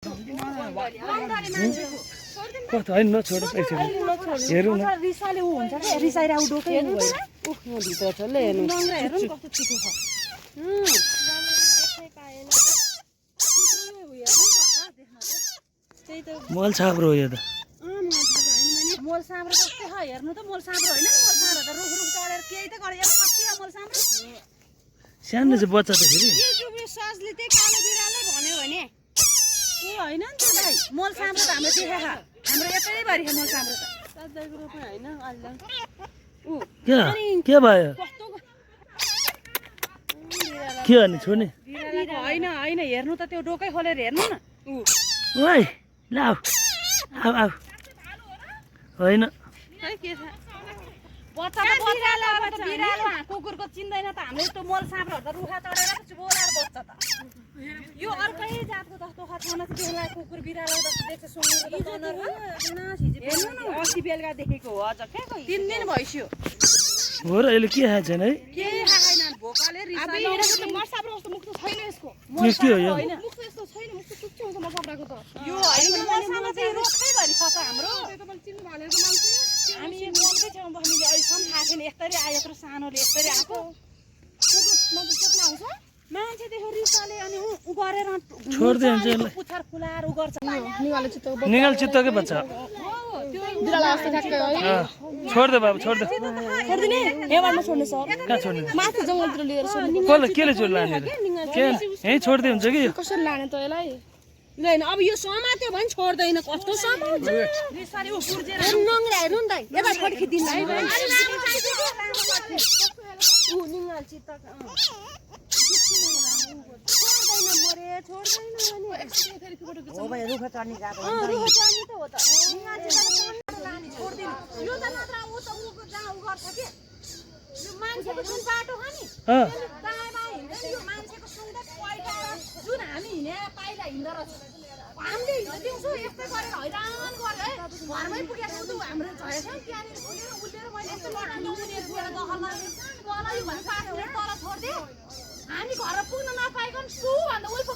कता हैन नछोड एकछिन हेरौँ न रिसाले उ हुन्छ के रिसाइरा उ डोकै हेर्नु त उफ म भित्र छ ल हेर्नु नङ्ग्रा हेर्नु कस्तो चितो छ देख्नै पाएन त्यही त मल छाप्रो हो यो त मोल साम्रो कस्तो छ हेर्नु त मोल साम्रो हैन मोल साम्रो त रुख रुख चढेर केही त गरे यार कति मोल साम्रो सानो चाहिँ बच्चा त फेरि के जुबे सजले त्यही कालो बिरालै भन्यो भने के हैन नि त भाइ मोल साम्रो त हामीले देखे हाम्रो यतै भरि मोल साम्रो त सातैको रुपैयाँ हैन अल्ला उ के भयो के अनि छोड्ने हैन हैन हेर्नु त त्यो डोकै खोलेर हेर्नु न उ ओइ ल आऊ आऊ आऊ हैन खै के छ बच्चा त बिरालो कुकुरको चिन्दैन त हामीले यस्तो मोल साँपहरू त रुखा चढेर बोलाएर बस्छ त यो अर्कै जातको जस्तो खतरनाक छ त्यसलाई कुकुर बिरालो जस्तो देख्छ सुँगुरको त कलर हेर्नु न अस्ति बेलुका देखेको हो अझ के 3 दिन भइसक्यो हो र यसले के खाएको छैन है के खाएन भोकाले रिसाले अब मर्साम्रो जस्तो मुख त छैन यसको के हो यो मुख त यस्तो छैन मुख त सुक्छ हुन्छ मर्साब्राको त यो हैन मर्सामा चाहिँ रोखै भरि खछ हाम्रो त्यो त मैले चिन्नु भनेको मान्छे हामी मोलकै छेउमा हामीले अहिलेसम्म थाहा छैन यस्तरी आयो यत्रो सानोले यस्तरी आएको आउँछ मान्छे देख्यो रिसाले अनि उ गरेर छोड्दै हुन्छ यसलाई पुच्छर फुलाएर उ गर्छ निगल चित्तकै बच्चा बिरालो जस्तो ठ्याक्कै है छोड दे बाबु छोड दे छोड्दिने हेवारमा छोड्ने सर कहाँ छोड्ने माथि जङ्गलतिर लिएर कसले केले छोड लाने के यही छोड्दै हुन्छ कि कसरी लाने त यसलाई हैन अब यो समात्यो भने छोड्दैन कस्तो समाउँछ रिसाले उ पुर्जेर नङ्ग्रा हेर्नु नि त एबा छोड खिदिन है उ निङाल चित्त छोड्दैन मरे छोड्दैन भने हो भाइ रुख चढ्ने गएको रुख चढ्ने त हो त निङाल चित्त लाने छोड्दिन यो त नत्र उ त उको जहाँ उ गर्छ के यो मान्छेको जुन बाटो छ नि दायाँमा हिँड्दै यो मान्छेको सुन्दै पैसा जुन हामी हिँडे पाइला हिँड्दो रहेछ हामीले दिउँसो यस्तै गरेर हैरान गरे है घरमै पुगेको छु हाम्रो झरेछ नि त्यहाँनिर पुगेर उलेर मैले यस्तो लडाउँदा उनीहरू गएर दखलमा गलई भने पासले तल छोडिदियो हामी घर पुग्न नपाइकन सु भन्दा उल्पो